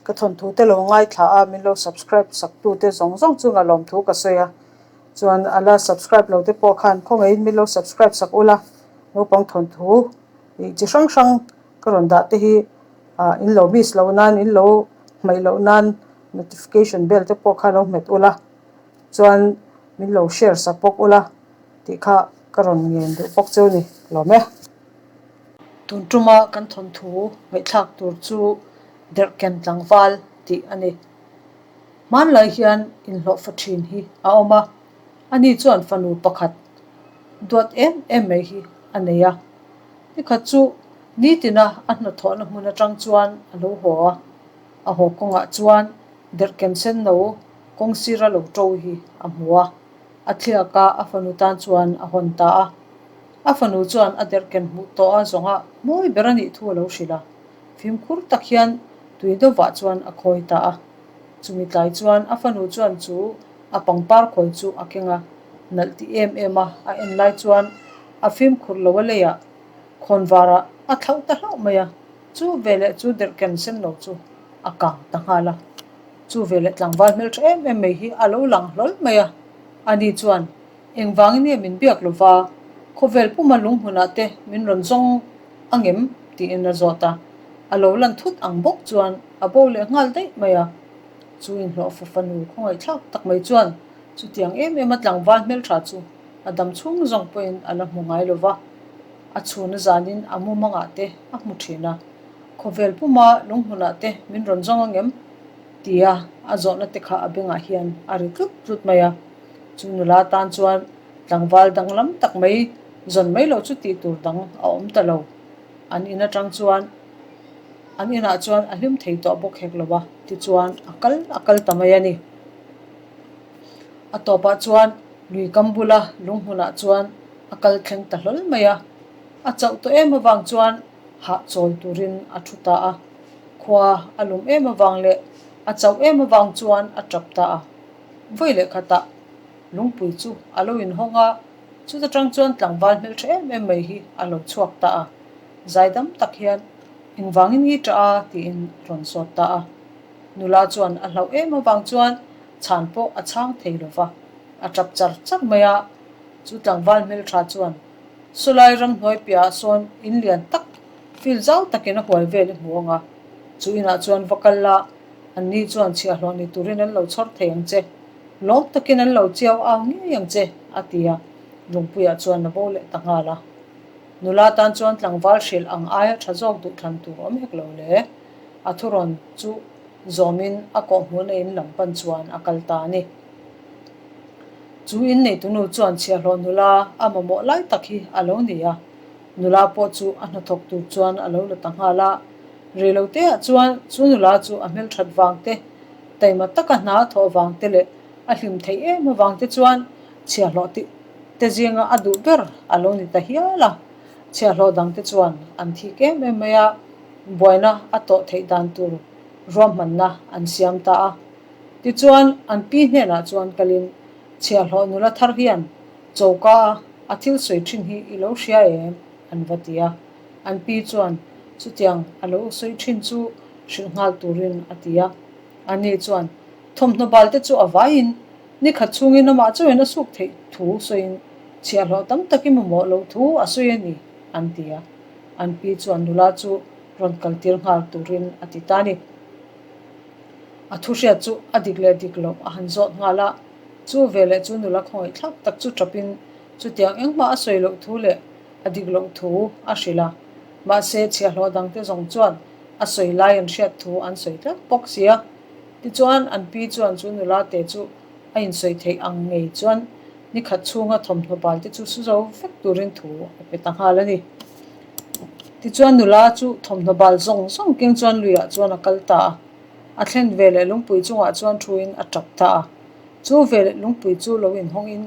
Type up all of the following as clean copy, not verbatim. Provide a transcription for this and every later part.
Ka thawnthu te lo ngaithla a, min lo subscribe sak tu te zawng zawng chunga lawmthu ka sawi a. Chuan a la subscribe lo te pawh khan khawngaihin min lo subscribe sak ula, naupang thawnthu ih chi hrang hrang ka rawn dah te hi ah in lo miss loh nan in lo hmaih loh nan notification bell te pawh kha lo hmet ula, chuan min lo share sak bawk ula tih kha ka rawn ngen duh bawk chu ni lawm e. Tun tuma kan thawnthu ngaihthlak tur chu derhken tlangval tih a ni. Hmanlai hian inhlawhfa thin hi a awm a, ani chuan fanu pakhat duat em em mai hi a nei a. Nikhat chu nitina a hnathawhna hmun atang chuan a lo haw a, a haw kawngah chuan derhken sen no kawng sira lo to hi a hmu a, a thliak a, a fanu tan chuan a hawn ta a. A fanu chuan a derhken hmuh tawh a zawnga mawi ber a nih thu a lo hrilh a. Fimkhur tak hian tui deuhvah chuan a khawi ta a. Chumi tlai chuan a fanu chuan chu a pangpar khawi chu a keng a, nalh ti em em a, a en lai chuan a fimkhur lo a leiah khawnvarah a thlauh ta hlauh mai a, chu veleh chu derhken sen lo chu a kang ta nghal a. Chu veleh tlangval hmeltha em em mai hi a lo lang hlawl mai a, ani chuan Engvangin nge min biak lo va, khawvel puma lunghmunah te min rawn zawng ang em? tiin a zawt a. A lo lan thut ang bawk chuan a bo leh nghal daih mai a. Chu inhlawhfa fanu khawngaihthlak tak mai chuan chutiang em em a tlangval hmeltha chu a dam chhung zawng pawhin a la hmu ngai lo va. A chhun a zanin a mumangah te a hmu thin a. Khawvel puma lunghmunah te min rawn zawng ang em? tia a zawhna te kha a bengah hian a ri tlut tlut mai a. Chu nula tan chuan tlangval danglam tak mai zawn mai loh chu tih tur dang a awm ta lo. An in atang chuan an inah chuan a hlim thei tawh bawk hek lo a, tichuan a kal a kal ta mai a ni. A tawpah chuan lui kam bula lung hmunah chuan a kal thleng ta hlawl mai a. A chauh tawh em avang chuan hahchawl turin a thu ta a. Khua a lum em avang leh a chauh em avang chuan a tap ta a. Vawi leh khatah lungpui chu a lo inhawng a, chuta tang chuan tlangval hmeltha em em mai hi a lo chhuak ta a. Zaidam tak hian, Engvangin nge tah a? tiin a rawn zawt ta a. Nula chuan a hlauh em avang chuan chhan pawh a chhang thei lo va, a tap char char mai a. Chu tlangval hmeltha chuan, Sawlai ramhnuai piahah sawn in lian tak, field zau takin a hual vel i hmu ang a, chu inah chuan va kal la, Anni chuan chhiahhlawh ni turin an lo chhawr thei ang che, lawm takin an lo chiau au ngei ang che, a ti a, Lungpuiah chuan a bo leh ta nghal a. Nula tan chuan tlangval hrilh ang aia tha zawk duh thlan tur awm hek lo le. A thurawn chu zawmin a kawhhmuhna in lam pan chuan a kal ta a ni. Chu inneitunu chuan chhiahhlawh nula a mamawh lai tak hi a lo ni a, nula pawh chu a hnathawk tur chuan a lo la ta nghal a. Reiloteah chuan chu nula chu a hmelthat vang te, taima taka hna a thawh vang te leh a hlim theih em avang te chuan chhiahhlawh tih te zinga a duh ber a lo ni ta hial a. Chhiahhlawh dang te chuan an thik em em mai a, buaina a tawh theih dan tur ruahmanna an siam ta a. Tichuan an pi hnenah chuan kalin chhiahhlawh nula thar hian choka a a thil sawi thin hi i lo hria em? an va ti a. An pi chuan chutiang a lo sawi thin chu hrilh nghal turin a ti a. Ani chuan thawmhnaw bal te chu a vaiin ni khat chhungin amah chauhin a suk theih thu sawiin chhiahhlawh tam takin mamawh loh thu a sawi a ni, an ti a. An pi chuan nula chu rawn kaltir nghal turin a ti ta a ni. A thu hriat chu a dik leh dik loh a han zawt nghal a. Chu veleh chu nula khawngaihthlak tak chu tapin chutiang engmah a sawi loh thu leh a dik loh thu a hrilh a, mahse chhiahhlawh dangte zawng chuan a sawi lai an hriat thu an sawi tlat bawk si a. Tichuan an pi chuan chu nula te chu a insawi theih ang ngei chuan ni khat chhunga thawmhnaw bal te chu su zo vek turin thu a pe ta nghal a ni. Tichuan nula chu thawmhnaw bal zawng zawng keng chuan luiah chuan a kal ta a, a thlen veleh lungpui chungah chuan thuin a tap ta a. Chu veleh lungpui chu lo inhawngin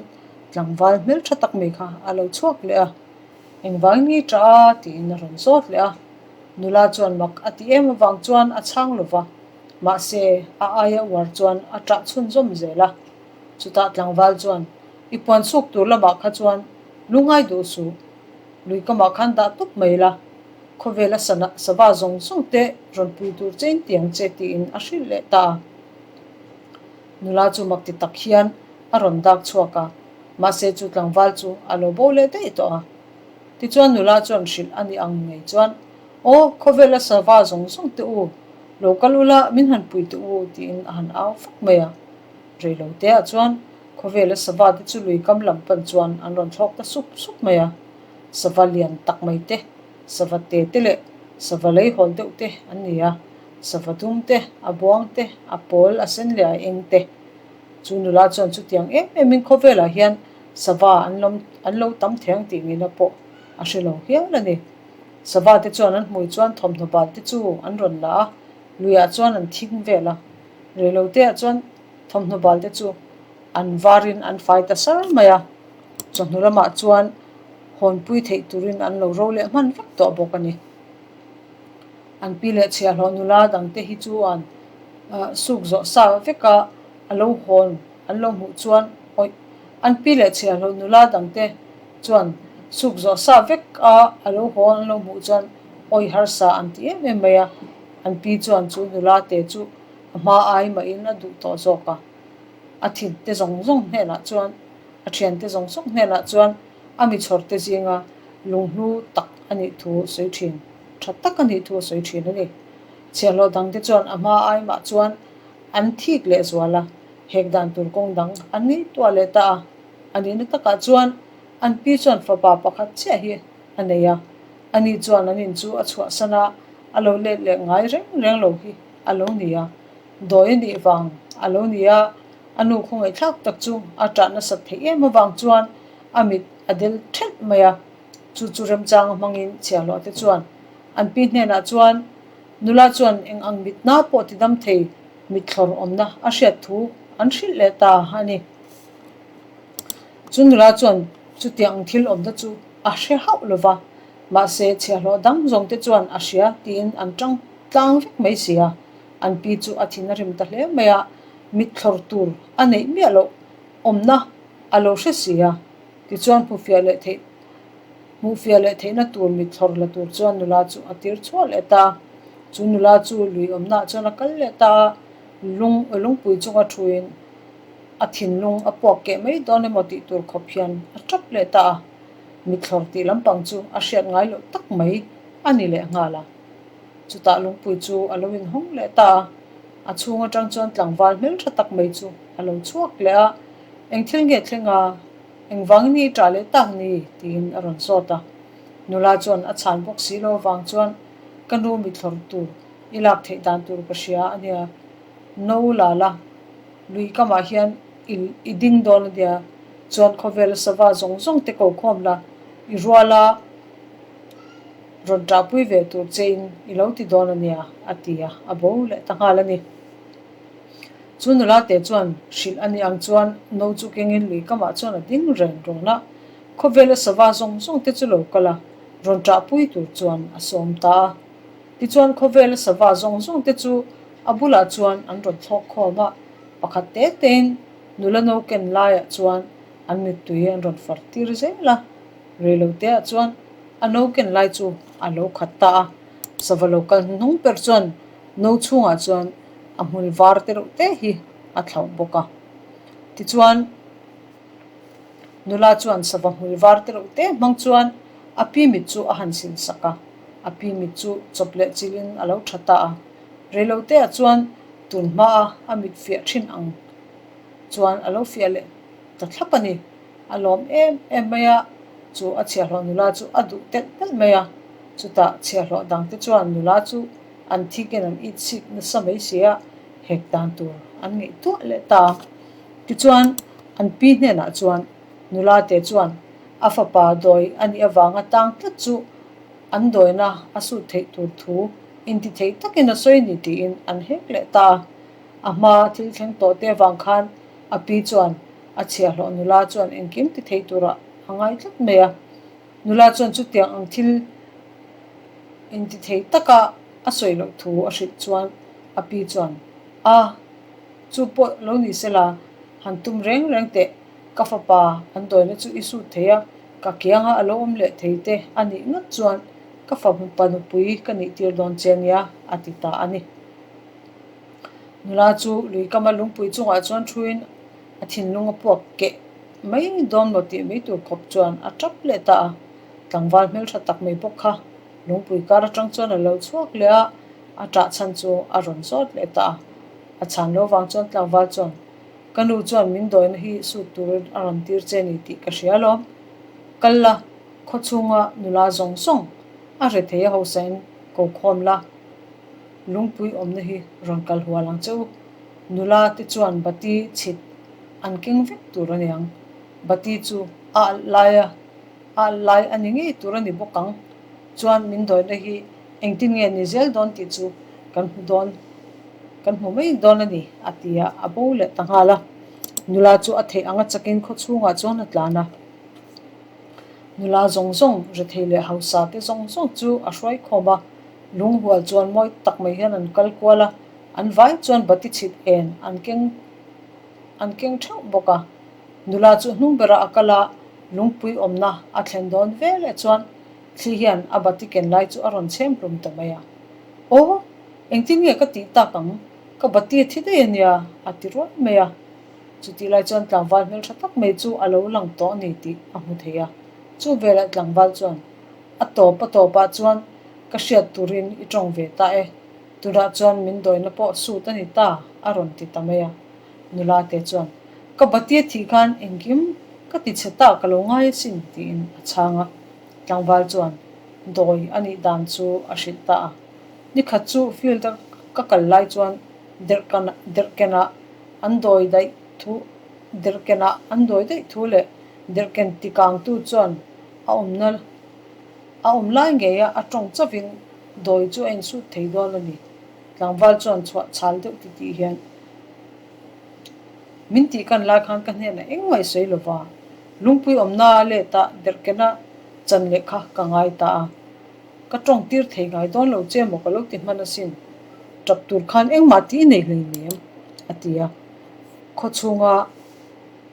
Tlangval hmeltha tak mai kha a lo chhuak leh a, Engvangin nge ṭah a? tiin a rawn zawt leh a. Nula chuan mak a ti em avang chuan a chhang lo va, mahse a aia uar chuan a ṭah chhunzawm zel a. Chutah tlangval chuan, I puan suk tur lamah kha chuan lungai duh suh, lui kamah khan dah tawp mai la. Khawvela sana sava zawng zawng te rawn pui tur che in tiang che tiin a hrilh leh ta a. Nula chu mak ti tak hian a rawn dak chhuak a, mahse chu tlangval chu a lo bo leh daih tawh a. Tichuan nula chuan hrilh a nih ang ngei chuan, Aw, khawvela sava zawng zawng te u, lo kal ula min han pui teh u tiin a han au fak mai a. Reilo teah chuan khawvela sava te chu lui kam lam pan chuan an rawn thlawk ta sup sup mai a. Sava lian tak mai te, sava te te leh sava lei hawl deuh te an ni a. Sava dum te, a buang te, a pawl, a sen leh a eng te. Chu nula chuan chutiang em emin khawvelah hian sava an lawm an lo tam thei ang tih nihna pawh a hre lo hial a ni. Sava te chuan an hmui chuan thawmhnaw bal te chu an rawn la a, luiah chuan an thing vel a. Reiloteah chuan thawmhnaw bal te chu an varin an fai ta sar mai a, chawhnu lamah chuan hawnpui theih turin an lo ro leh hman vek tawh bawk a ni. An pi leh chhiahhlawh nula dangte hi chuan suk zawh sa veka a lo hawn an lo hmuh chuan awih an pi leh chhiahhlawh nula dangte chuan suk zawh sa veka a lo hawn an lo hmuh chuan awih harsa an ti em em mai a, an pi chuan chu nula te chu a hma ai mahin a duh tawh zawk a, a thinte zawng zawng hnenah chuan a thiante zawng zawng hnenah chuan a mi chhawrte zinga lunghlu tak a nih thu sawi thin, tha tak a nih thu a sawi thin a ni. Chhiahhlawh dangte chuan a hma ai mah chuan an thik leh zual a, hek dan tur kawng dang an ngaihtuah leh ta a. A nihna takah chuan an pi chuan fapa pakhat chiah hi a nei a, ani chuan an in chu a chhuahsan a, a lo let leh ngai reng reng lo hi a lo ni a. Dawi a nih vang a lo ni a, a nu khawngaihthlak tak chu a ṭah nasat theih em avang chuan a mit a del ṭhelh mai a. Chu chu remchanga hmangin chhiahhlawh te chuan an pi hnenah chuan nula chuan eng ang mitna pawh ti dam thei mitthlawr awmna a hriat thu an hrilh leh ta a ni. Chu nula chuan chutiang ang thil awmna chu a hre hauh lo va, mahse chhiahhlawh dang zawng te chuan a hria tiin an ṭang tlang vek mai si a. An pi chu a thin a rim ta hle mai a, mitthlawr tur a neih miah loh awmna a lo hre si a. Tichuan hmuhfiah leh theih hmuhfiah leh theihna tur mitthlawr la tur chuan nula chu a tir chhuah leh ta. Chu nula chu lui awmnaah chuan a kal leh ta a, lung lungpui chunga thuin a thinlung a puak keh mai dawn emaw tih tur khawp hian a tap leh ta a. Mitthlawr tih lampang chu a hriat ngai loh tak mai a ni leh nghal a. Chutah lungpui chu a lo inhawng leh ta a, a chhung atang chuan tlangval hmeltha tak mai chu a lo chhuak leh a, Eng thil nge thleng a? Engvangin i ṭah leh tak ni? tiin a rawn zawt a. Nula chuan a chhan bawk si lo avang chuan, Ka nu mithlawr tur i lak theih dan tur ka hria a nia. No la la, lui kamah hian i i ding dawn a nia. Chuan khawvela sava zawng zawng te ko khawm la, i rual a. Rawn ṭahpui ve tur chein i lo ti dawn a nia, a ti a, a bo leh ta nghal a ni. Chu nula te chuan hrilh a ni ang chuan no chu kengin lui kamah chuan a ding reng rawn a, khawvela sava zawng zawng te chu lo kal a, rawn ṭahpui tur chuan a sawm ta a. Tichuan khawvela sava zawng zawng te chu a bulah chuan an rawn thlawk khawm a, pakhat te tein nula no ken laiah chuan an mittui an rawn far tir zel a. Reiloteah chuan a no ken lai chu a lo khat ta a, sava lo kal hnuhnung ber chuan no chhungah chuan a hmul var te reuh te hi a thlauh bawk a. Tichuan, nula chuan sava hmul var te reuh te hmang chuan a pi mit chu a han sil sak a, a pi mit chu chawp leh chilhin a lo tha ta a. Reiloteah chuan tun hmaa a mit fiah thin ang chuan a lo fiah leh ta thlap a ni. A lawm em em mai a, chu a chhiahhlawh nula chu a duh telh telh mai a. Chutah chhiahhlawh dangte chuan nula chu an thikin an it sik nasa mai si a, hek dan tur an ngaihtuah leh ta. Tichuan, an pi hnenah chuan nula te chuan a fapa dawi a nih avanga tang tlat chu an dawina a sut theih tur thu intithei takin a sawi ni tiin an hek leh ta a. A hma thil thleng tawh te avang khan a pi chuan A chhiahhlawh nula chuan engkim ti thei turah a ngai tlat mai a. Nula chuan chutiang ang thil inti thei taka a sawi loh thu a hrilh chuan a pi chuan, A, chu pawh lo ni sela, han tum reng reng teh, ka fapa an dawina chu i sut thei a, ka kianga a lo awm leh thei te a nih ngat chuan. Ka fapa nupui ka nih tir dawn che nia, a ti ta a ni. Nula chu lui kama lungpui chungah chuan thuin a thinlung a puak keh mai dawn maw tih mai tur khawp chuan a tap leh ta a. Tlangval hmeltha tak mai bawk kha lungpui kar atang chuan a lo chhuak leh a, a ṭah chhan chu a rawn zawt leh ta a. A chhan lo vang chuan tlangval chuan, Ka nu chuan min dawina hi sut turin a rawn tir che ni tih ka hria alawm. Kal la, khaw chhunga nula zawng zawng a rethei a hausain ko khawm la, lungpui awmna hi rawn kal hual ang che u. Nula te chuan bati chhit an keng vek tur a niang. Bati chu a alh lai a, a alh lai a ni ngei tur a ni bawk ang. Chuan min dawihna hi engtin nge ni zel dawn tih chu kan hmu dawn, kan hmu mai dawn a ni, a ti a, a bo leh ta nghal a. Nula chu a theih anga chakin khaw chhungah chuan a tlan a. Nula zawng zawng, rethei leh hausa te zawng zawng chu a hruai khawm a. Lunghual chuan mawi tak mai hian an kal kual a, an vai chuan bati chhit en an keng an keng theuh bawk a. Nula chu hnung berah a kal a, lungpui awmna a thlen dawn ve leh chuan thli hian a bati ken lai chu a rawn chhem hlum ta mai a. Aw, engtin nge ka tih tak ang? Ka bati a thi daih a nia, a ti rual mai a. Chutih lai chuan tlangval hmeltha tak mai chu a lo lang tawh a ni tih a hmu thei a. Chu velah tlangval chuan a tawp a tawpah chuan ka hriat turin i tawng ve ta e, tunah chuan min dawina pawh sut a ni ta, a rawn ti ta mai a. Nula te chuan, Ka batia thih khan engkim ka ti chhe ta ka lo ngai asin, tiin a chhang a. Tlangval chuan dawi a nih dan chu a hrilh ta a. Nikhat chu field a ka kal lai chuan derhkenah an dawi daih thu derhkenah an dawi daih thu leh derhken tikangtu chuan a awmna a awm lai ngeia a tawng chauhin dawi chu a insut thei dawn a ni. Tlangval chuan chhuah chhal deuh ti tih hian min tih kan lai khan ka hnenah engmah i sawi lo va, lungpui awmna a let a derhkena chan leh kha ka ngai ta a. Ka tawng tir thei ngai dawn lo che maw ka lo ti hman asin. Tap tur khan engmah tih i nei hleinem, a ti a. Khaw chhunga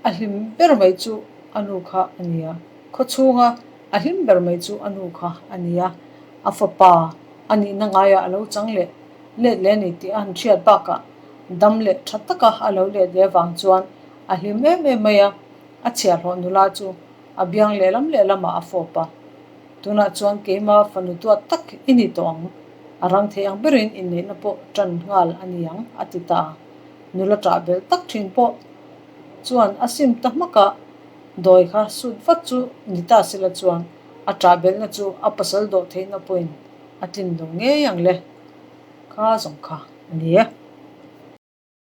a hlim ber mai chu a nu kha a ni a. Khaw chhunga a hlim ber mai chu a nu kha a ni a. A fapa a nihna ngaiah a lo chang leh let leh a ni tih a han hriat bakah dam leh tha taka a lo let leh avang chuan a hlim em em mai a. A chhiahhlawh nula chu a biang lehlam lehlamah a fawp a. Tunah chuan keima fanu duat tak i ni tawh ang, a rang thei ang berin inneihna pawh tan nghal a ni ang, a ti ta a. Nula ṭah belh tak ṭhin pawh chuan a sim ta hmak a, dawi kha sut vat chu ni ta sela chuan a ṭah belhna chu a pasal dawh theihna pawhin a tlin lo ngei ang le. Kha zawng kha a ni e.